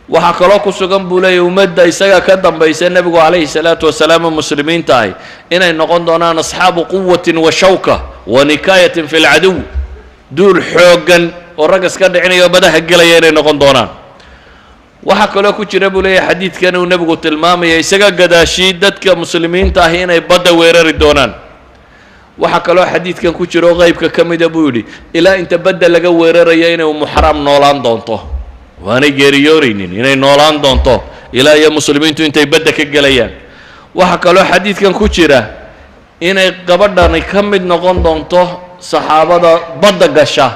Waxaa kaloo ku sugan, buu leeyahay, ummadda isaga ka dambaysa nebigu calayhi salaatu wasalaam oo muslimiinta ahi inay noqon doonaan asxaabu quwatin wa shawka wa nikaayatin fi lcaduw, duul xooggan oo rag iska dhicinaya oo badaha gelaya inay noqon doonaan. Waxaa kaloo ku jira, buu leeyahay, xadiidkan uu nebigu tilmaamaya isaga gadaashii dadka muslimiinta ahi inay badda weerari doonaan. Waxaa kaloo xadiidkan ku jira oo qeybka ka mida, buu yidhi, ilaa inta badda laga weeraraya inay Umu Xaraam noolaan doonto, waanay geeriyooraynin, inay noolaan doonto ilaa iyo muslimiintu intay badda ka gelayaan. Waxaa kaloo xadiidkan ku jira inay gabadhani ka mid noqon doonto saxaabada badda gasha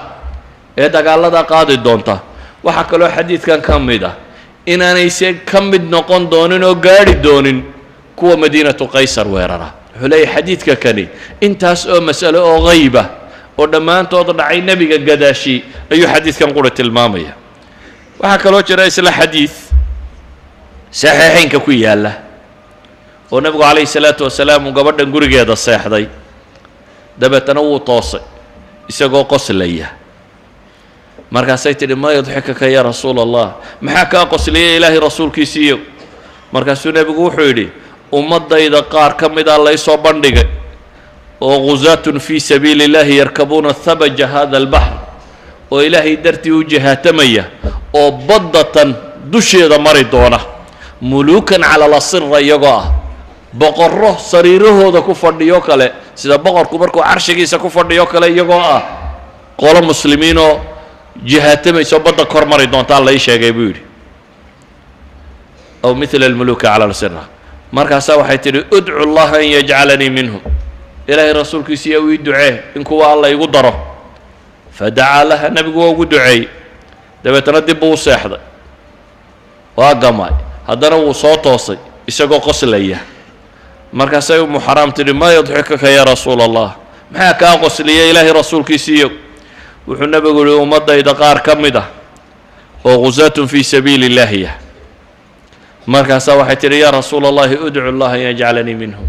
ee dagaalada qaadi doonta. Waxaa kaloo xadiidkan ka mid ah inaanayse ka mid noqon doonin oo gaadhi doonin kuwa Madiinatu Qaysar weerara. Wuxuu leeyahy xadiidka kani intaas oo mas'alo oo hayba oo dhammaantood dhacay nebiga gadaashi ayuu xadiidkan quri tilmaamaya. Waxaa kaloo jira isla xadiid saxiixeynka ku yaalla oo nebigu calayhi salaatu wasalaam uu gabadhan gurigeeda seexday, dabeetana wuu toosay isagoo qoslaya. Markaasay tidhi: "Maa yudxikaka ya rasuula Allah? Maxaa kaa qosliyay, Ilaahay rasuulkiisiiyo?" Markaasuu nebigu wuxuu yidhi: "Ummaddayda qaar ka mida laysoo bandhigay oo ghuzaatun fii sabiili illahi yarkabuuna thabaja hada albaxr, oo Ilaahay dartii u jihaatamaya oo baddatan dusheeda mari doona, muluukan cala lasira, iyagoo ah boqorro sariirahooda ku fadhiyo kale, sida boqorku markuu carshigiisa ku fadhiyo kale, iyagoo ah qolo muslimiinoo jihaatamayso badda kor mari doontaa la ii sheegay," buu yidhi, aw mila almuluuki cala lasira. Markaasaa waxay tidhi: "Udcu llaha an yajcalanii minhum, Ilaahay rasuulkiisiiya ii ducee in kuwa Alla igu daro." Fadacaa laha, nebigu waa ugu duceeyey. Dabeetana dib buu u seexday, waa gamay. Haddana wuu soo toosay isagoo qoslaya. Markaasay Umu Xaraam tidhi: "Maa yudxikaka ya rasuula Allah? Maxaa kaa qosliyay, Ilaahay rasuulkiisiiyo?" Wuxuu nebigu yihi: "Ummaddayda qaar ka mid ah oo ghusaatun fii sabiili illaahiya." Markaasaa waxay tidhi: "Yaa rasuula Allahi, udcu llaha an yajcalanii minhum,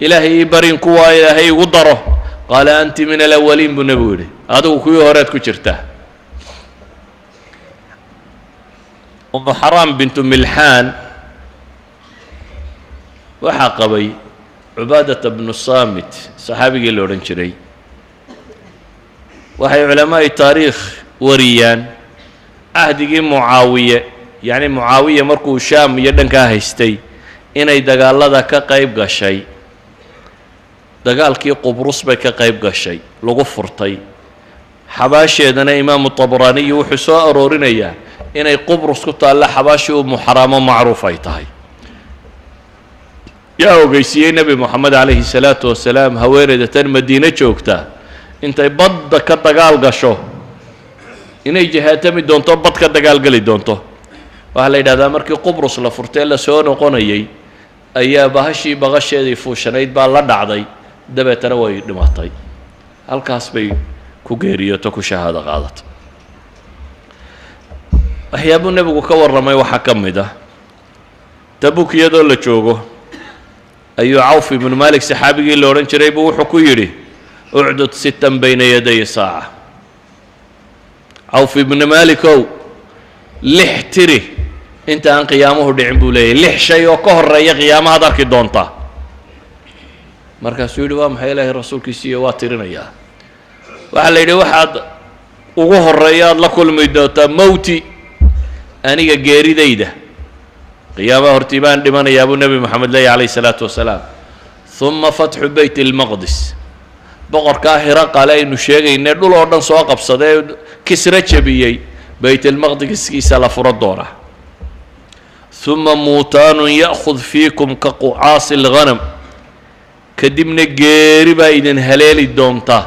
Ilaahay ii barin kuwaa Ilaahay igu daro." "Qaala: anti min alawaliin," buu nebigu yidhi, "adigu kuwii horeed ku jirtaa." Umu Xaraam bintu Milxaan waxaa qabay Cubaadata bnu Saamit, saxaabigii la odhan jiray. Waxay culamaa'i taariikh wariyaan cahdigii Mucaawiye, yacni Mucaawiye markuu Shaam iyo dhankaa haystay, inay dagaalada ka qayb gashay. Dagaalkii Qubrus bay ka qayb gashay lagu furtay. Xabaasheedana Imaamu Tabraaniyi wuxuu soo aroorinayaa inay Qubrus ku taalla xabaashii Umu Xaraamo, macruuf ay tahay. Yaa ogeysiiyey Nebi Moxamed calayhi salaatu wasalaam haweeneyda tan Madiine joogta intay badda ka dagaal gasho, inay jihaatami doonto, bad ka dagaalgeli doonto? Waxaa la yidhahdaa markii Qubrus la furtay la soo noqonayay ayaa bahashii baqasheedii fuushanayd baa la dhacday, dabeetana way dhimatay, halkaas bay ku geeriyooto, ku shahaado qaadato. Waxyaabuu nebigu ka warramay waxaa ka mid ah, Tabuk iyadoo la joogo ayuu Cawf ibnu Malik, saxaabigii la odhan jiray, buu wuxuu ku yidhi: "Ucdud sittan bayna yaday saaca." Cawf ibnu Malikow, lix tiri inta aan qiyaamuhu dhicin, buu leeyahy, lix shay oo ka horeeya qiyaamahaad arki doontaa. Markaasuu yidhi: "Waa maxay, Ilaahay rasuulkiisiiyo? Waa tirinayaa." Waxaa la yidhi: "Waxaad ugu horeeya aad la kulmi doontaa mowti, aniga geeridayda, qiyaamaha hortii baan dhimanayaa," buu Nebi Moxamed leeyahy calayhi salaatu wasalaam. "Huma fatxu Beyt ilmaqdis," boqorkaa Hiraqale aynu sheegaynay dhul oo dhan soo qabsadee Kisra jebiyey, Beyt ilmaqdiskiisa la furo doonaa. Uma muutaanun ya'khud fiikum ka qucaasi alghanam. Kadibna geeri baa idin haleeli doonta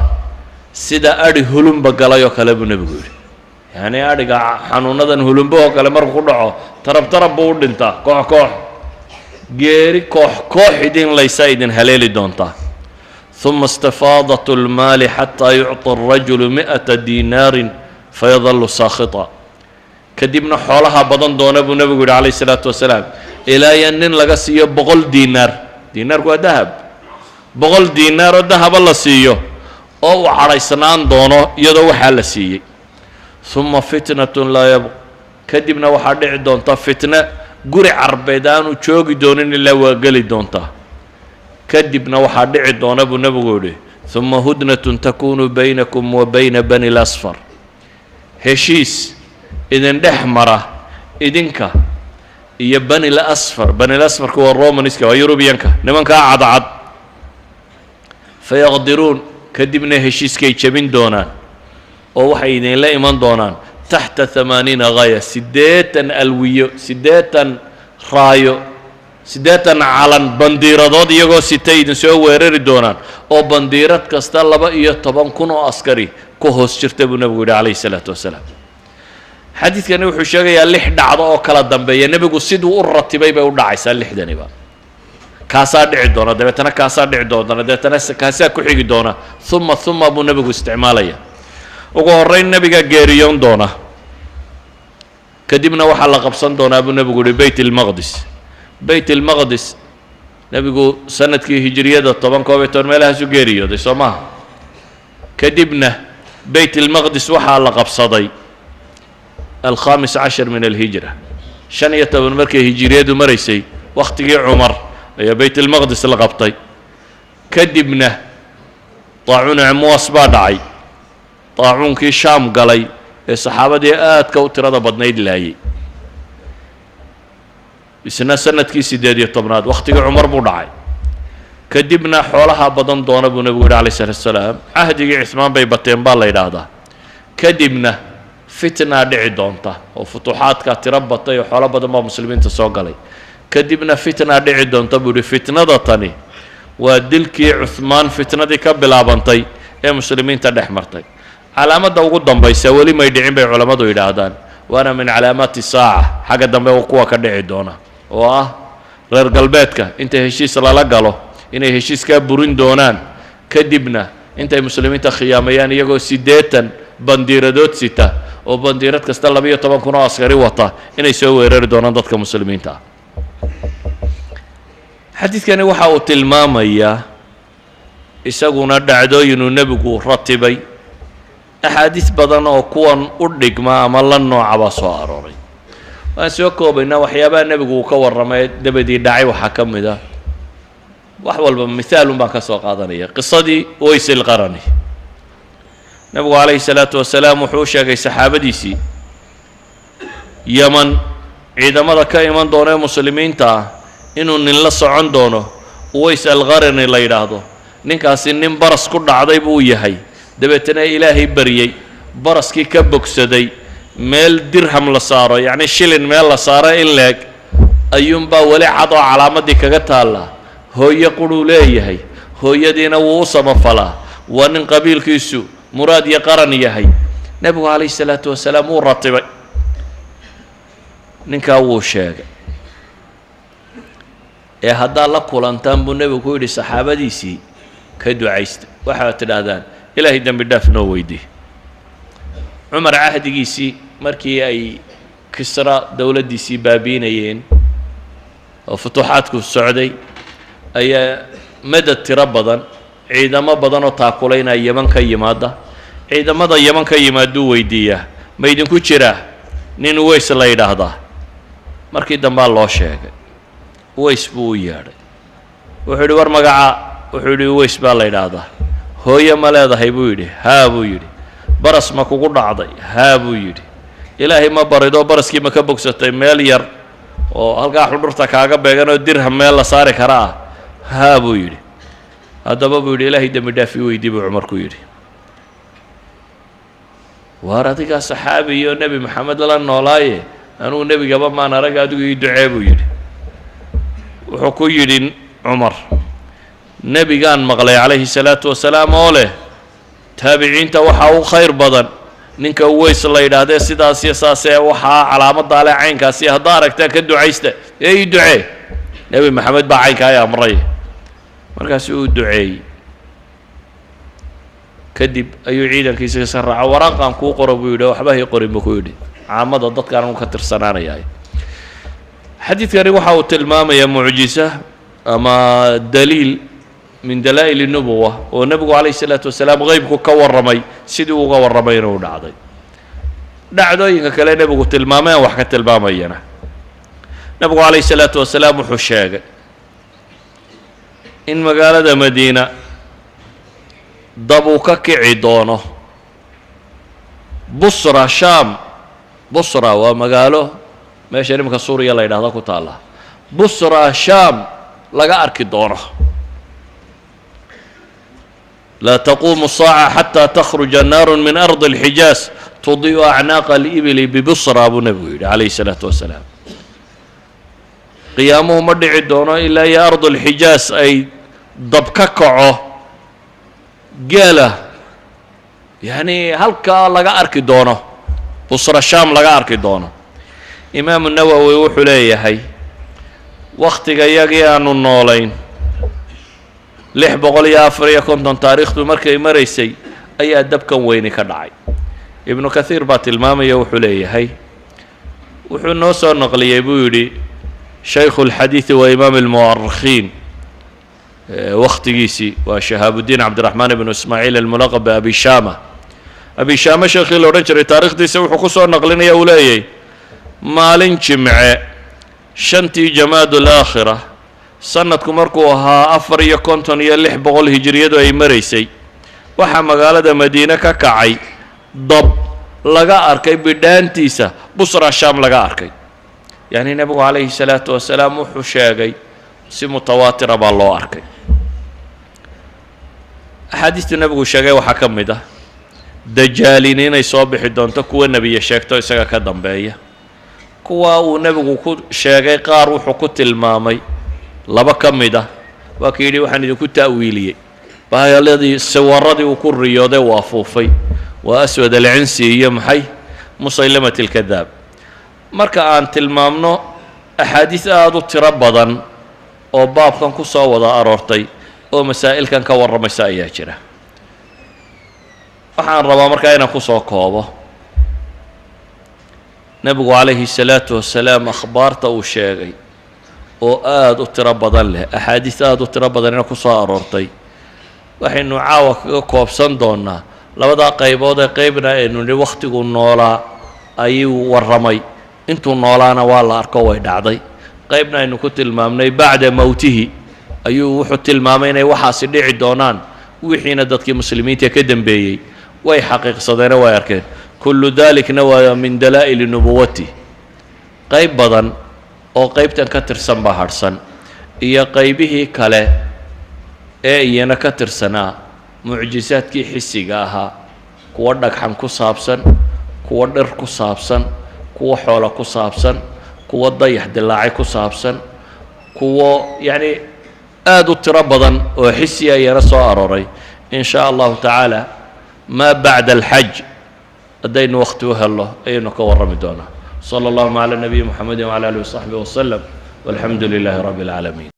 sida adhi hulumba galay oo kale, buu nebigu yidhi. Yacnii adhiga xanuunadan hulumbo oo kale markuu ku dhaco, tarab tarab buu u dhintaa, koox koox. Geeri koox koox idin laysaa idin haleeli doontaa. Uma istifaadat اlmaali xataa yucطi الrajulu 100 diinaarin fayadalu saakhita. Kadibna xoolaha badan doona, buu nebigu yidhi calayh isalaatu wasalaam, ilaa ya nin laga siiyo 100 diinaar. Diinaarku waa dahab. 100 diinaar oo dahaba la siiyo oo uu cadhaysnaan doono iyadoo waxaa la siiyey. Uma fitnatun laa yabq. Kadibna waxaa dhici doonta fitna guri Carbeed aanu joogi doonin ilaa waa geli doontaa. Kadibna waxaa dhici doona, buu nebigu yidhi, uma hudnatun takunu baynakum wa bayna bani lasfar, heshiis idin dhex mara idinka iyo bani lasfar. Bani lasfarka waa Romanska, waa Yurubiyanka, nimankaa cadcad. Fayaqdiruun. Kadibna heshiiskay jebin doonaan oo waxay idinla iman doonaan taxta 80 gaya, 80 alwiyo, 80 raayo, 80 calan, bandiiradood iyagoo sitay idin soo weerari doonaan, oo bandiirad kasta 12,000 oo askari ku hoos jirta, buu nebigu yidhi calayhi isalaatu wasalaam. Xadiidkani wuxuu sheegayaa lix dhacdo oo kala dambeeya. Nebigu siduu u ratibay bay u dhacaysaa lixdaniba. Kaasaa dhici doona, dabeetana kaasaa dhici doona, dabeetana kaasaa ku xigi doona. Uma uma buu nebigu isticmaalaya. Ugu horreyn nebiga geeriyoon doona. Kadibna waxaa la qabsan doonaa, buu nebigu yihi, Beyt ilmaqdis. Beyt ilmaqdis nebigu sanadkii hijiriyada 10, 11 meelahaasu geeriyooday, soo maaha? Kadibna Beyt ilmaqdis waxaa la qabsaday 15 min alhijra, 15 markay hijiriyadu maraysay, wakhtigii Cumar ayaa Beyt ilmaqdis la qabtay. Kadibna daacuun Cimwaas baa dhacay, daacuunkii Shaam galay ee saxaabadii aadka u tirada badnayd laayay. Isna sanadkii 18aad wakhtigii Cumar buu dhacay. Kadibna xoolaha badan doona, buu nebigu yidhi alayh isalaatu salaam. Cahdigii Cismaan bay bateen baa la yidhaahdaa. Kadibna fitnaa dhici doonta, oo futuuxaadka tiro batay oo xoolo badan baa muslimiinta soo galay. Kadibna fitnaa dhici doonta, buu yihi. Fitnada tani waa dilkii Cuhmaan fitnadii ka bilaabantay ee muslimiinta dhex martay. Calaamadda ugu dambaysa weli may dhicin, bay culammadu yidhaahdaan, waana min calaamaati saaca, xagga dambe kuwa ka dhici doona, oo ah reer galbeedka inta heshiis lala galo inay heshiiskaa burin doonaan. Kadibna intay muslimiinta khiyaamayaan, iyagoo 80 bandiiradood sita oo bandiirad kasta 12,000 oo askari wata, inay soo weerari doonaan dadka muslimiinta ah. Xadiidkani waxa uu tilmaamayaa isaguna dhacdooyinuu nebigu ratibay. Axaadiis badan oo kuwan u dhigma ama la nooca baa soo arooray. Waan soo koobaynaa. Waxyaabaha nebigu uu ka warramay dabadii dhacay waxaa ka mid ah, wax walba mithaalun baan ka soo qaadanaya, qisadii Uways ilqarani. Nebigu calayhi salaatu wasalaam wuxuu u sheegay saxaabadiisii Yeman ciidamada ka iman doona ee muslimiinta ah inuu nin la socon doono, Uways alqarani la yidhaahdo. Ninkaasi nin baras ku dhacday buu yahay, dabeetana Ilaahay baryey, baraskii ka bogsaday. Meel dirham la saaro, yacni shilin meel la saaro in leeg ayuunbaa weli cad oo calaamadii kaga taallaa. Hooyo quruu leeyahay, hooyadiina wuu u samafalaa. Waa nin qabiilkiisu muraad iyo qaran yahay. Nebigu calayhi salaatu wasalaam wuu ratibay ninkaa, wuu sheegay ee haddaad la kulantaan, buu nebigu ku yidhi saxaabadiisii, ka ducaysta, waxaad tidhaahdaan, "Ilaahay dembi dhaaf noo weydii." Cumar cahdigiisii markii ay Kisra dowladdiisii baabiinayeen oo futuuxaadku socday, ayaa madad tiro badan, ciidamo badan oo taakulaynaya Yeman ka yimaada. Ciidamada Yeman ka yimaaduu weydiiyaa, "Ma idinku jiraa nin Uways la yidhaahdaa?" Markii dambaa loo sheegay. Uways buu u yeedhay. Wuxuu yidhi, "War magaca?" Wuxuu yidhi, "Uways baa la yidhaahdaa." "Hooye ma leedahay?" buu yidhi. "Haa," buu yidhi. "Baras ma kugu dhacday?" "Haa," buu yidhi. "Ilaahay ma baridoo baraskii ma ka bogsatay, meel yar oo halkaa xudhurta kaaga beegan oo dirham meel la saari kara ah?" "Haa," buu yidhi. "Haddaba," buu yidhi, "Ilaahay dembi dhaaf ii weydii," buu Cumar ku yidhi. "Waar adigaa saxaabi iyo Nebi Maxamed la noolaaye, Anugu nebigaba maan arag, adigu ii ducee, buu yidhi. Wuxuu ku yidhi Cumar: Nebigaan maqlay calayhi salaatu wasalaam oo leh, taabiciinta waxaa u khayr badan ninka Uweys la yidhaahdee sidaas iyo saasee, waxaa calaamaddaa leh caynkaasi, haddaa aragtaa ka ducaysta, ee ii ducee, Nebi Maxamed baa caynkaa i amray. Markaasi uu duceeyey kadib ayuu ciidankiisa isa raaco. Waraaqan kuu qoro, buu yidhi. Waxba hay qorin, buu ku yidhi, caamada dadkaan anu ka tirsanaanayaa. Xadiidkani waxa uu tilmaamayaa mucjisa ama daliil min dalaa'il nubuwa, oo nebigu calayhi salaatu wasalaam qeybku ka warramay sidii uga warramay inuu dhacday. Dhacdooyinka kale nebigu tilmaamay aan wax ka tilmaamayana, nebigu calayhi salaatu wasalaam wuxuu sheegay in magaalada Madiina dab uu ka kici doono. Busra, Shaam, Busra waa magaalo meesha iminka Suuriya la yidhahdo ku taalla, Busra Shaam laga arki doono. Laa taquumu saaca xataa takhruja naaru min ardi اlxijaaz tudii'u acnaaqa alibili bibusra, buu nebigu yidhi calayhi الsalaatu wasalaam. Qiyaamuhu ma dhici doono ilaa iyo ardu alxijaaz ay dab ka kaco, geela yacni halkaa laga arki doono, Busra Shaam laga arki doono. Imaamu Nawowi wuxuu leeyahay, wakhtiga yagii aanu noolayn, 654 taariikhdu markay maraysay, ayaa dabkan weyni ka dhacay. Ibnu Kathiir baa tilmaamaya, wuxuu leeyahay, wuxuu noo soo naqliyey, buu yidhi, shaykhu اlxadiidi wa imaam اlmu'arikhiin wakhtigiisii, waa Shahaabuddin Cabdiraxmaan ibnu Ismaaciil almulaqab biabi Shama. Abi Shaama sheekhii la odhan jiray taarikhdiisa wuxuu ku soo naqlinaya, uu leeyahy, maalin Jimce, 5-tii Jamaad alaakhira, sanadku markuu ahaa 654 hijiriyadu ay maraysay, waxaa magaalada Madiine ka kacay dab laga arkay bidhaantiisa Busra Shaam laga arkay. Yacni nebigu calayhi salaatu wasalaam wuxuu sheegay si mutawaatira baa loo arkay. Axaadiistuu nebigu sheegay waxaa ka mid ah dajaalin inay soo bixi doonto, kuwa nebiye sheegto isaga ka dambeeya. Kuwa uu nebigu ku sheegay qaar wuxuu ku tilmaamay laba ka mid ah, waa ka yidhi: waxaan idinku ta'wiiliyey bahaladii sawaradii uu ku riyooday uu afuufay, waa Aswad Alcinsi iyo maxay, Musaylamat alkadaab. Marka aan tilmaamno axaadiis aada u tiro badan oo baabkan ku soo wada aroortay oo masaa'ilkan ka warramaysa ayaa jira. Waxaan rabaa markaa inaan kusoo koobo, nebigu calayhi salaatu wasalaam akhbaarta uu sheegay oo aada u tiro badan leh, axaadiis aada u tiro badanina ku soo aroortay, waxaynu caawa kaga koobsan doonaa labadaa qaybood ee qeybna aynu nidhi wakhtigu noolaa ayuu warramay, intuu noolaana waa la arko, way dhacday. Qaybna aynu ku tilmaamnay bacda mowtihi ayuu wuxuu tilmaamay inay waxaasi dhici doonaan, wixiina dadkii muslimiinta ka dambeeyey way xaqiiqsadeene, way arkeen. Kullu dalikna waa min dalaa'ili nubuwati. Qayb badan oo qaybtan ka tirsan baa hadhsan, iyo qaybihii kale ee iyana ka tirsanaa mucjisaadkii xisiga ahaa, kuwa dhagxan ku saabsan, kuwa dhir ku saabsan, kuwa xoola ku saabsan, kuwa dayax dilaacay ku saabsan, kuwo yacni aada u tiro badan oo xisiya iyana soo arooray. In shaa Allahu tacaala, maa bacda alxaj haddaynu wakhti u helno ayaynu ka warrami doonaa. Sala allahuma cala nabiyi Muxamedi wcala alihi wasaxbihi wasalam, walxamdu lilaahi rabbi اlcaalamiin.